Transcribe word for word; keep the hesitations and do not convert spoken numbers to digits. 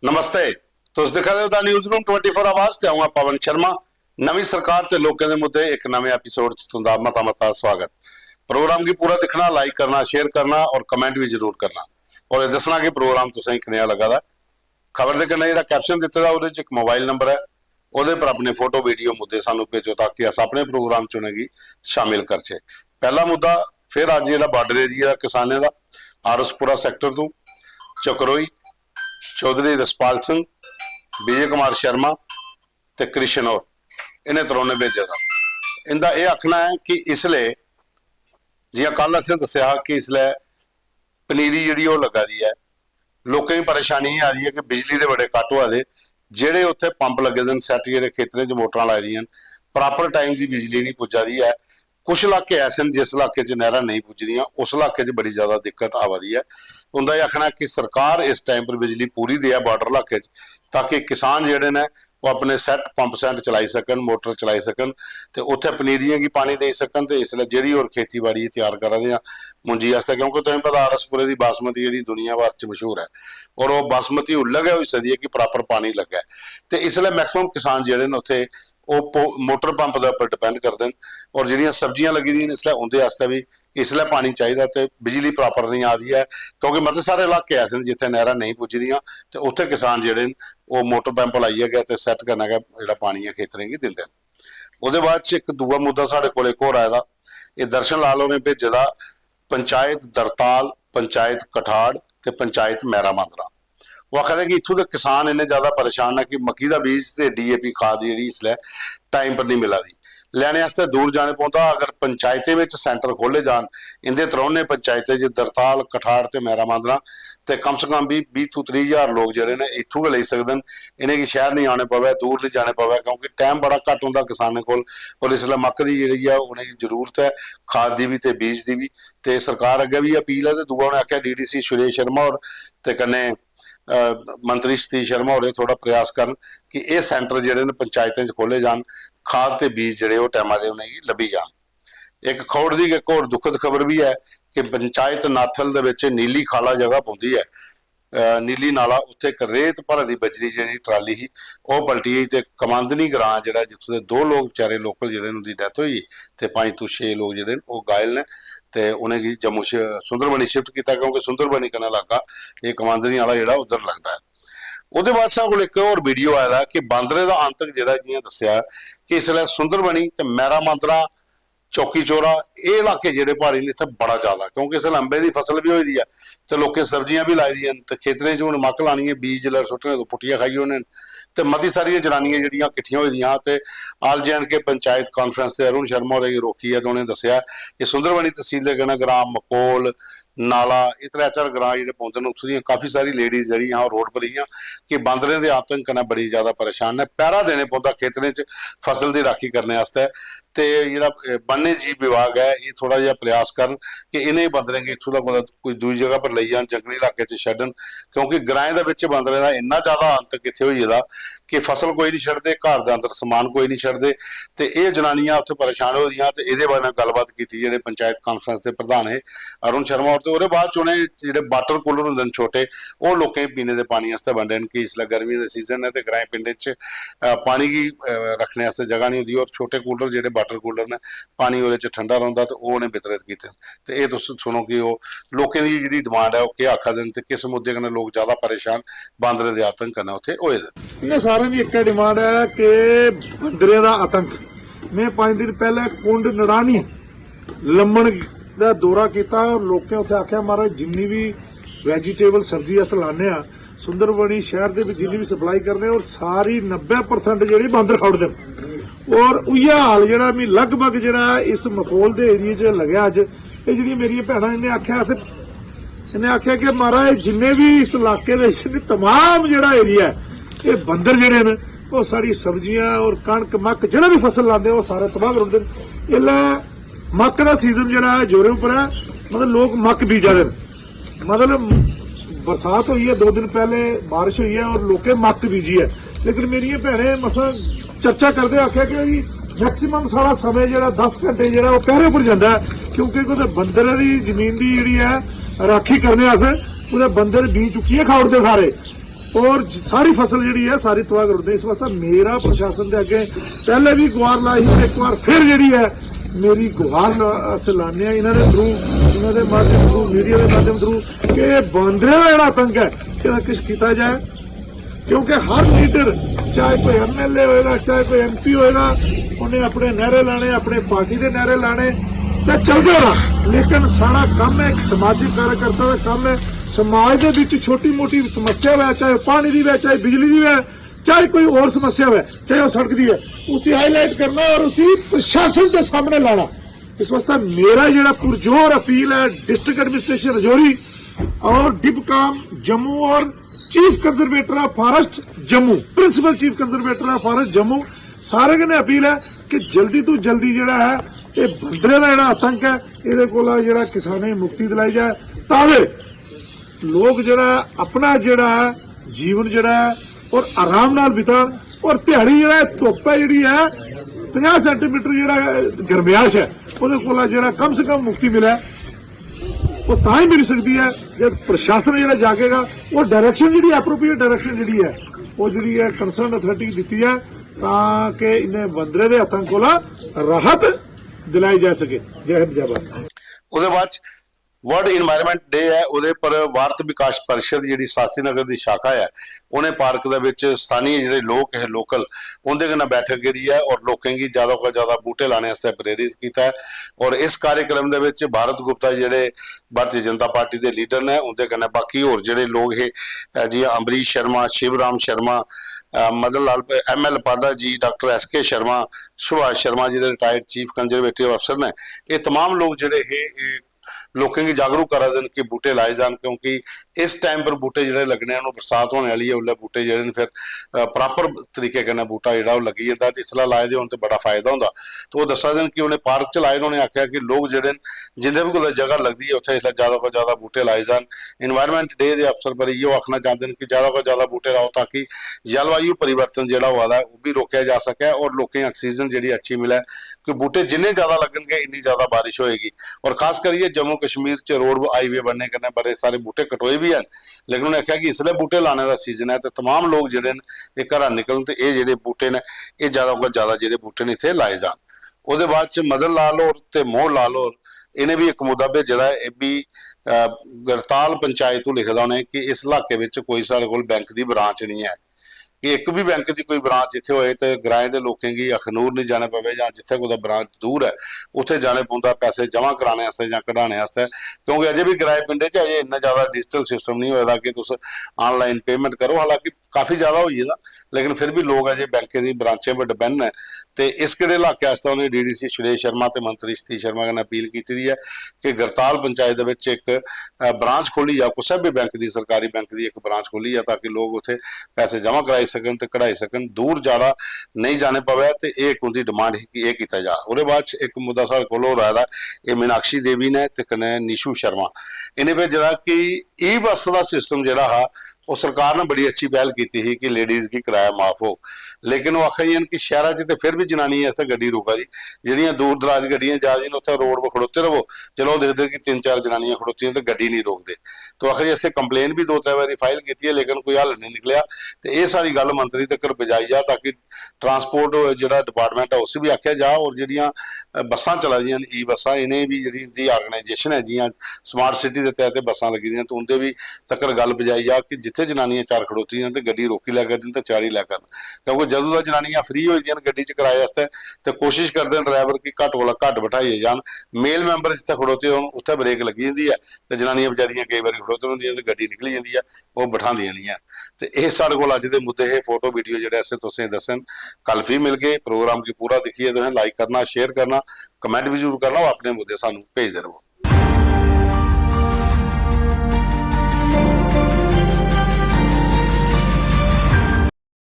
नमस्ते। तुस दिक्खा दे ओ the news room twenty four Awaaz ते अ'ऊं आं पवन शर्मा। नमीं सरकार ते लोकें दे मुद्दे इक नमें एपिसोड च तुं'दा मता मता स्वागत। प्रोग्राम गी पूरा दिक्खना, लाइक करना, शेयर करना और कमेंट भी जरूर करना और एह् दस्सना कि प्रोग्राम तुसें गी कनेहा लग्गा दा। खबर दे कन्नै जेह्ड़ा कैप्शन दित्ते दा ओह्दे च इक मोबाइल नंबर ऐ, ओह्दे पर अपने फोटो, वीडियो, मुद्दे सानू भेजो ताकि अस अपने प्रोग्राम च उ'नेंगी शामिल करचै। पैह्ला मुद्दा फिर अज्ज जेह्ड़ा बार्डर एरिया दा किसानें दा, आरएसपुरा सैक्टर तों चक्रोई, चौधरी रसपाल सिंह, विजय कुमार शर्मा ते कृष्ण होर इ'नें त्रौनें भेजे दा। इं'दा एह् आखना ऐ कि इसलै जि'यां कल असें दस्सेआ हा कि इसलै पनीरी जेह्ड़ी ओह् लग्गा दी ऐ, लोकें गी परेशानी एह् आ दी ऐ कि बिजली दे बड़े कट होआ दे, जेह्ड़े उत्थै पंप लग्गे दे न, सैट जेह्ड़े खेतरें च मोटरां लाई दियां न, प्रापर टाइम दी बिजली निं पुज्जा दी ऐ। कुछ इलाके ऐसे न जिस इलाके च नैह्रां नेईं पुज्जदियां, उस इलाके च बड़ी ज्यादा दिक्कत आवा दी ऐ। उं'दा एह् आखना ऐ कि सरकार इस टाइम पर बिजली पूरी देऐ बार्डर इलाके च, ताकि किसान जेह्ड़े न ओह् अपने सैट, पंप सैट चलाई सकन, मोटर चलाई सकन ते उत्थै पनीरियें गी पानी देई सकन ते इसलै जेह्ड़ी होर खेतीबाड़ी त्यार करा दे आं मुंजी आस्तै, क्योंकि तुसें पता आरएसपुरे दी बासमती जेह्ड़ी दुनिया भर च मशहूर ऐ और ओह् बासमती उल्लै गै होई सकदी ऐ कि प्रापर पानी लग्गै। ते इसलै मैक्सिमम किसान जेह्ड़े न उत्थै ओह् पो-, मोटर पंप दे उप्पर डिपेंड करदे न और जेह्ड़ियां सब्जियां लग्गी दियां न इसलै उं'दे आस्तै बी इसलै पानी चाहिदा ते बिजली प्रापर नेईं आ दी ऐ, क्योंकि मते सारे इलाके ऐसे न जित्थै नैह्रां नेईं पुज्जी दियां ते उत्थै किसान जेह्ड़े न ओह् मोटर पंप लाइयै गै ते सैट कन्नै गै जेह्ड़ा पानी ऐ खेतरें गी दिंदे न। ओह्दे बाद च इक दूआ मुद्दा साढ़े कोल इक होर आए दा, एह् दर्शन लाल होरें भेजे दा, पंचायत दरताल, पंचायत कठाड़ ते पंचायत मैरा मांदरा। ओह् आखा दे कि इत्थूं दे किसान इन्ने ज्यादा परेशान न कि मक्की दा बीज ते डीएपी खाद जेह्ड़ी इसलै टाइम पर नेईं मिला दी, लैने आस्तै दूर जाने पौंदा। अगर पंचायतें बिच सैंटर खोले जान, इं'दे त्रौनें पंचायतें च दरताल, कठाड़ ते मैरा मांदरा, ते कम से कम बी बीह् तो त्रीह् ज्हार लोक जेह्ड़े न इत्थूं गै लेई सकदे न। इ'नेंगी शैह्र नेईं आने पवै, दूर नेईं जाने पवै, क्योंकि टाइम बड़ा घट्ट होंदा किसानें कोल। और इसलै मक्क दी जेह्ड़ी ऐ उ'नेंगी जरूरत ऐ खाद दी बी ते बीज दी बी। ते सरकार अग्गें बी अपील ऐ। ते दूआ उ'नें आखेआ डीडीसी सुरेश शर्मा होर ते कन्नै अ, मंत्री सतीश शर्मा होरें थोह्ड़ा प्रयास करन कि एह् सैंटर जेह्ड़े न पंचायतें च खोले जान, खाद ते बीज जेह्ड़े ओह् टैमा दे उ'नेंगी लब्भी जान। इक खौड़ दी गै इक होर दुखद खबर बी ऐ कि पंचायत नाथल दे बिच नीली खाला जगह पौंदी ऐ, अ, नीली नाला, उत्थै इक रेत भरी दी बजरी जेह्ड़ी ट्राली ही ओह् पलटी गेई ते कमांदनी ग्रां जेह्ड़ा जित्थूं दे दो लोक बेचारे लोकल जेह्ड़े न उं'दी डैथ होई ते पंज तो छे लोक जेह्ड़े न ओह् घायल न। ते उ'नेंगी जम्मू श-, सुंदरबनी शिफ्ट कीता, क्योंकि सुंदरबनी कन्नै लाका एह् कमांदनी आह्ला जेह्ड़ा उद्धर लगदा ऐ। ओह्दे बाद साढ़े कोल इक होर वीडियो आए दा कि बांदरें दा आतंक जेह्ड़ा जि'यां दस्सेआ कि इसलै सुंदरबनी ते मैरा मांदरा, चौकी चौरा, एह् इलाके जेह्ड़े प्हाड़ी न इत्थै बड़ा ज्यादा, क्योंकि इसलै अम्बे दी फसल बी होई दी ऐ ते लोकें सब्जियां बी लाई दियां न ते खेतरें च हून मक्क लानी ऐ, बीज जिसलै सुट्टने ते पुट्टियै खाई ओड़ने न। ते मती सारियां जनानियां जेह्ड़ियां किट्ठियां होई दियां ते all J and K panchayat conference दे अरुण शर्मा होरें गी रोकियै ते उ'नें दस्सेआ कि सुंदरबनी तसील दे कन्नै ग्रां मकोल, नाला, एह् त्रै चार ग्रां जेह्ड़े पौंदे न, उत्थूं दियां काफी सारी लेडीज जेह्ड़ियां ओह् रोड पर हियां कि बांदरें दे आतंक कन्नै बड़ी ज्यादा परेशान न। पैह्रा देने पौंदा खेतरें च फसल दी राखी करने आस्तै। ते जेह्ड़ा, अ, वन्य जीव विभाग ऐ, एह् थोह्ड़ा जेहा प्रयास करन कि इ'नें बांदरें गी इत्थूं दा कुतै कोई दूई जगह पर लेई जान, जंगली इलाके च छड्डन, क्योंकि ग्राएं दे बिच बांदरें दा इन्ना ज्यादा आतंक इत्थै होई गेदा कि फसल कोई निं छड्डदे, घर दे अंदर समान कोई निं छड्डदे। ते एह् जनानियां उत्थै परेशान होई दियां ते एह्दे बारे गल्लबात कीती जेह्ड़े पंचायत कांफ्रेंस दे प्रधान हे अरुण शर्मा होर। ते ओह्दे बाद च उ'नें जेह्ड़े वाटर कूलर होंदे न छोटे, ओह् लोकें गी पीने दे पानी आस्तै बंडे न कि इसलै गर्मियें दे सीजन न ते ग्राएं पिंडें च, अ, पानी गी, अ, रक्खने आस्तै जगह निं होंदी और छोटे कूलर जेह्ड़े वाटर कूलर न, पानी ओह्दे च ठंडा रौंह्दा ते ओह् उ'नें वितरित कीते न। ते एह् तुस सुनो कि ओह् लोकें दी जेह्ड़ी डिमांड ऐ ओह् केह् आखा दे न ते किस मुद्दे कन्नै लोक ज्यादा परेशान बांदरें दे आतंक कन्नै उत्थै होए दे न। इ'नें सारें दी इक्कै डिमांड ऐ कि बंदरें दा आतंक। में पंज दिन पैह्लें कुंड नड़ानी लम्मन दा दौरा कीता और लोकें उत्थै आखेआ, "महाराज, जिन्नी बी वैजीटेबल सब्जी अस लान्ने आं, सुंदरबनी शैह्र दे बिच जिन्नी बी सप्लाई करने आं, और सारी नब्बै परसेंट जेह्ड़ी बांदर खाई ओड़दे न।" और उ'ऐ हाल जेह्ड़ा मी लगभग जेह्ड़ा इस मकोल दे एरिया च लग्गेआ अज्ज। एह् जेह्ड़ियां मेरियां भैनां इ'नें आखेआ, असें, इ'नें आखेआ कि, "महाराज, जिन्ने बी इस इलाके दे, जिन्ने तमाम जेह्ड़ा एरिया ऐ, एह् बंदर जेह्ड़े न, ओह् साढ़ी सब्जियां और कनक, मक्क, जेह्ड़ा बी फसल लांदे, ओह् सारे तबाह करी ओड़दे न।" इसलै मक्क दा सीजन जेह्ड़ा ऐ, जोरें उप्पर ऐ, मतलब, लोक मक्क बीजा दे न। मतलब, बरसात होई ऐ, दो दिन पैह्ले बारिश होई ऐ और लोकें मक्क बीजी ऐ, लेकिन मेरियें भैनें मसां चर्चा करदे आखेआ कि मैक्सिमम साढ़ा समें जेह्ड़ा दस घैंटे जेह्ड़ा ओह् पैह्रे उप्पर जंदा ऐ, क्योंकि कुतै बंदरै दी जमीन दी जेह्ड़ी ऐ राक्खी करने अस, कुतै बंदर बीऽ चुक्कियै खाई ओड़दे सारे। और ज- सारी फसल जेह्ड़ी ऐ, सारी तबाह करी ओड़दे। इस वास्तै मेरा प्रशासन दे अग्गें पैह्ले बी गुहार लाई ही, और इक बार फिर जेह्ड़ी ऐ, मेरी गुहार ला- अस लाने आं इन्हां दे थ्रू, इन्हां दे माध्यम थ्रू, मीडिया दे माध्यम थ्रू, कि एह् बांदरें दा जेह्ड़ा आतंक ऐ, एह्दा किश कीता जाए। क्योंकि हर लीडर, चाहे कोई एमएलए होएगा, चाहे कोई एमपी होएगा, उन्हें अपने नारे लाने, अपने पार्टी दे नारे लाने ते चलदे रौह्ना। लेकिन साढ़ा कम्म ऐ, इक समाजिक कार्यकर्ता दा कम्म ऐ, समाज दे बिच छोटी मोटी समस्या होऐ, चाहे पानी दी होऐ, चाहे बिजली दी होऐ, चाहे कोई और समस्या होऐ, चाहे ओह् सड़क दी होऐ, उसी हाईलाइट करना और उसी प्रशासन दे सामने लाना। इस वास्तै मेरा जेह्ड़ा पुरजोर अपील ऐ डिस्ट्रिक्ट एडमिनिस्ट्रेशन रजौरी और डिपकाम जम्मू और chief conservator of forest Jammu, principal chief conservator of forest Jammu, सारे कन्नै अपील ऐ कि जल्दी तो जल्दी जेह्ड़ा ऐ, एह् बंदरें दा जेह्ड़ा आतंक ऐ, एह्दे कोला जेह्ड़ा किसानें गी मुक्ति दिलाई जाए, तां जे लोक जेह्ड़ा ऐ, अपना जेह्ड़ा ऐ, जीवन जेह्ड़ा ऐ, और आराम नाल बितान। और ध्याड़ी जेह्ड़ा ऐ, धुप्प ऐ जेह्ड़ी ऐ, पंजाह् सेंटीमीटर जेह्ड़ा ऐ, गर्मयाश ऐ, ओह्दे कोला जेह्ड़ा कम से कम मुक्ति मिलै, ओह् तां ही मिली सकदी ऐ जद प्रशासन जेह्ड़ा जागेगा, ओह् डायरेक्शन जेह्ड़ी, अप्रोप्रिएट डायरेक्शन जेह्ड़ी ऐ, ओह् जेह्ड़ी ऐ, कंसर्न अथॉरिटी गी दित्ती ऐ, तां कि इ'नें बंदरें दे आतंक कोला राहत दिलाई जाई सके। जय हिंद, जय भारत। ओह्दे बाद च वर्ल्ड इन्वायरमेंट डे ऐ, ओह्दे पर भारत विकास परिषद जेह्ड़ी शास्त्री नगर दी शाखा ऐ, उ'नें पार्क दे बिच स्थानीय जेह्ड़े लोक हे, लोकल, उं'दे कन्नै बैठक करियै और लोकें गी ज्यादा कोला ज्यादा बूह्टे लाने आस्तै प्रेरित कीता ऐ। और इस कार्यक्रम दे बिच भारत गुप्ता जेह्ड़े भारतीय जनता पार्टी दे लीडर न, उं'दे कन्नै बाकी होर जेह्ड़े लोक हे, अ, जि'यां अमरीश शर्मा, शिवराम शर्मा, अ, मदन लाल, एम एल पादा जी, डाक्टर एस के शर्मा, सुभाष शर्मा जेह्ड़े रिटायर्ड चीफ कंजर्वेटिव अफसर न, एह् तमाम लोक जेह्ड़े हे, एह् लोकें गी जागरूक करा दे न कि बूह्टे लाए जान, क्योंकि इस टाइम पर बूह्टे जेह्ड़े लग्गने न, ओह् बरसात होने आह्ली ऐ, उसलै बूह्टे जेह्ड़े न, फिर, अ, प्रापर तरीके कन्नै बूह्टा जेह्ड़ा ओह् लग्गी जंदा, ते इसलै लाए दे होन ते बड़ा फायदा होंदा। ते ओह् दस्सा दे न कि उ'नें पार्क च लाए न, उ'नें आखेआ कि लोक जेह्ड़े न, जिं'दे बी कुतै जगह लगदी ऐ, उत्थै इसलै जैदा कोला जैदा बूह्टे लाए जान। इन्वायरमेंट डे दे अवसर पर इ'यो आखना चांह्दे न कि जैदा कोला जैदा बूह्टे लाओ, तां कि जलवायु परिवर्तन जेह्ड़ा होआ दा ऐ, ओह् बी रोकेआ जा सकै और लोकें गी आक्सीजन जेह्ड़ी अच्छी मिलै, कि बूह्टे जिन्ने जैदा लग्गन गे, इन्नी जैदा बारिश होएगी। और खास करियै जम्मू कश्मीर च रोड, हाईवे बनने कन्नै बड़े सारे बूह्टे कटोए बी हैन, लेकिन उ'नें आखेआ कि इसलै बूह्टे लाने दा सीजन ऐ ते तमाम लोक जेह्ड़े न, एह् घरा निकलन ते एह् जेह्ड़े बूह्टे न, एह् जैदा कोला जैदा जेह्ड़े बूह्टे न, इत्थै लाए जान। ओह्दे बाद च मदन लाल होर ते मोहन लाल होर, इ'नें बी इक मुद्दा भेजे दा ऐ, एह् बी, अ, गरताल पंचायत तों लिखे दा उ'नें कि इस इलाके बिच कोई साढ़े कोल बैंक दी ब्रांच निं ऐ, कि इक बी बैंक दी कोई ब्रांच इत्थै होए ते ग्राएं दे लोकें गी अखनूर निं जाना पवै जां जित्थै कुतै ब्रांच दूर ऐ, उत्थै जाने पौंदा पैसे जमा कराने आस्तै जां कढाने आस्तै, क्योंकि अजें बी ग्राएं पिंडें च अजें इन्ना जैदा डिजिटल सिस्टम निं होए दा कि तुस आनलाइन पेमेंट करो। हालांकि काफी जैदा होई गेदा, लेकिन फिर बी लोक अजें बैंकें दी ब्रांचें पर डिपेंड न। ते इस केह्ड़े इलाके आस्तै उ'नें डीडीसी सुरेश शर्मा ते मंत्री सतीश शर्मा कन्नै अपील कीती दी ऐ कि गरताल पंचायत दे बिच इक, अ, ब्रांच खोह्ल्ली जा, कुसै बी बैंक दी, सरकारी बैंक दी इक ब्रांच खोह्ल्ली जा, ताकि लोक उत्थै पैसे जमा कराई सकन ते कढाई सकन, दूर जाना नेईं जाने पवै। ते एह् इक उं'दी डिमांड ही कि एह् कीता जा। ओह्दे बाद च इक मुद्दा साढ़े कोल होर आए दा, एह् मीनाक्षी देवी ने ते कन्नै निशु शर्मा, इ'नें भेजे दा कि ई बस दा सिस्टम जेह्ड़ा हा, ओह् सरकार ने बड़ी अच्छी पैह्ल कीती ही कि लेडीज गी कराया माफ होग, लेकिन ओह् आखा दियां न कि शैह्रा च ते फिर बी जनानियें आस्तै गड्डी रुका दी, जेह्ड़ियां दूर दराज गड्डियां जा दियां न, उत्थै रोड पर खड़ोते रवो, चलो, ओह् दिखदे कि तिन्न चार जनानियां खड़ोतियां ते गड्डी निं रोकदे। तो आखा दे, असें कंप्लेन बी दो त्रै बारी फाइल कीती ऐ, लेकिन कोई हल निं निकलेआ। ते एह् सारी गल्ल मंत्री तगर पजाई जा, ताकि ट्रांसपोर्ट जेह्ड़ा डिपार्टमेंट ऐ, उसी बी आखेआ जा, और जेह्ड़ियां, अ, बस्सां चला दियां न, ई बस्सां, इ'नें बी जेह्ड़ी इं'दी आर्गेनाइजेशन ऐ, जि'यां स्मार्ट सिटी दे तैह्त एह् बस्सां लग्गी दियां, ते उं'दे बी तकर गल्ल पजाई जा कि जित्थै जनानियां चार खड़ोती दियां न ते गड्डी रोकी लै करन ते चाढ़ी लै करन, क्योंकि जदूं दा जनानियां फ्री होई दियां न गड्डी च कराए आस्तै, ते कोशिश करदे न ड्राइवर गी घट्ट कोला घट्ट बठाइयै जान। मेल मैंबर जित्थै खड़ोते होन, उत्थै ब्रेक लग्गी जंदी ऐ, ते जनानियां बचारियां केईं बारी खड़ोती रौंह्दियां ते गड्डी निकली जंदी ऐ, ओह् बठांदियां निं हैन। ते एह् साढ़े कोल अज्ज दे मुद्दे हे। फोटो वीडियो जेह्ड़े असें तुसें गी दस्से न, कल फ्ही मिलगे। प्रोग्राम गी पूरा दिक्खियै तुसें लाइक करना, शेयर करना, कमेंट बी जरूर करना, और अपने मुद्दे सानूं भेजदे रवो।